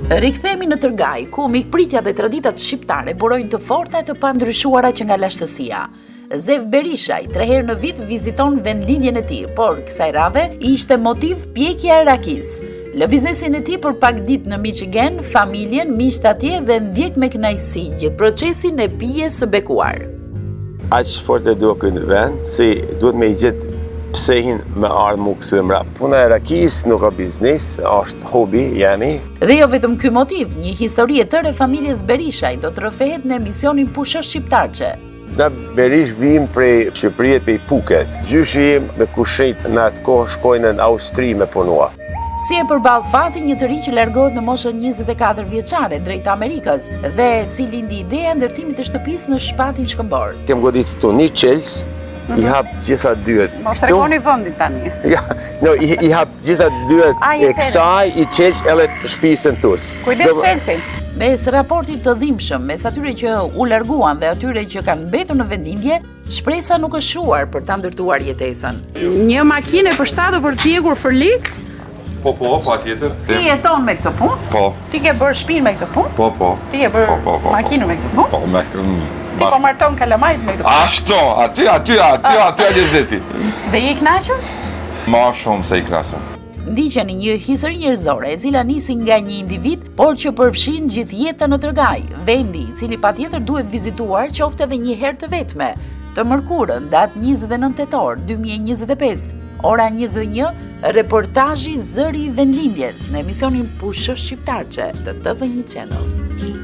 Rikthehemi në Tërgaj, ku mikpritja dhe traditat shqiptare burojnë të forta e të pandryshuara që nga lashtësia. Zef Berishaj, tre herë në vit viziton vendlindjen e tij, por kësaj radhe ishte motiv pjekja e rakisë. Lë biznesin e tij për pak ditë në Michigan, familjen, miqtë atje dhe ndjek me kënaqësi gjithë procesin e pijes së bekuar. Aq fort e dua këtë vend, si duhet me i gjetë pse-hin me ardhë mu kthy mrapa. Puna e rakisë nuk a biznis, është hobi jemi. Dhe jo vetëm ky motiv, një histori e tërë e familjes Berishaj do të rrëfehet në emisionin Pusho Shqiptarçe. Na Berish vim prej Shqipërie prej Puket. Gjyshi im me kushrinjt në atë kohë shkojnë në Austri me punua. Si e përball fati një të ri që largohet në moshën 24 vjeçare drejt Amerikës dhe si lindi ideja e ndërtimit të shtëpisë në shpatin shkëmbor. Kem godit këtu një çelës, i mhm. hap gjitha dyert. Mos tregoni vendin tani. Ja, no, i, i hap gjitha dyert e kësaj, i çelës edhe të shtëpisë në Tuz. Kujdes çelësin. Mes raportit të dhimbshëm, mes atyre që u larguan dhe atyre që kanë mbetur në vendlindje, Shpresa nuk është shuar për ta ndërtuar jetesën. Një makinë e përshtatur për të pjekur fërlik? Po, po, patjetër. Ti jeton me këtë punë? Po. Ti ke bërë shpinë me këtë punë? Po, po. Ti ke bërë po, po, po, po. makinën me këtë punë? Po, me këtë. Ti po marton kalamajt me këtë punë? Ashtu, aty, aty, aty, aty, aty lezeti. Dhe je i kënaqur? Ma shumë se i kënaqur. Ndiqeni një histori njerëzore e cila nisi nga një individ, por që përfshin gjithë jetën në Tërgaj, vendi i cili patjetër duhet vizituar qoftë edhe një herë të vetme. Të mërkurën, datë 29 tetor 2025, ora 21, reportazhi Zëri i Vendlindjes në emisionin Pusho Shqiptarçe të TV1 Channel.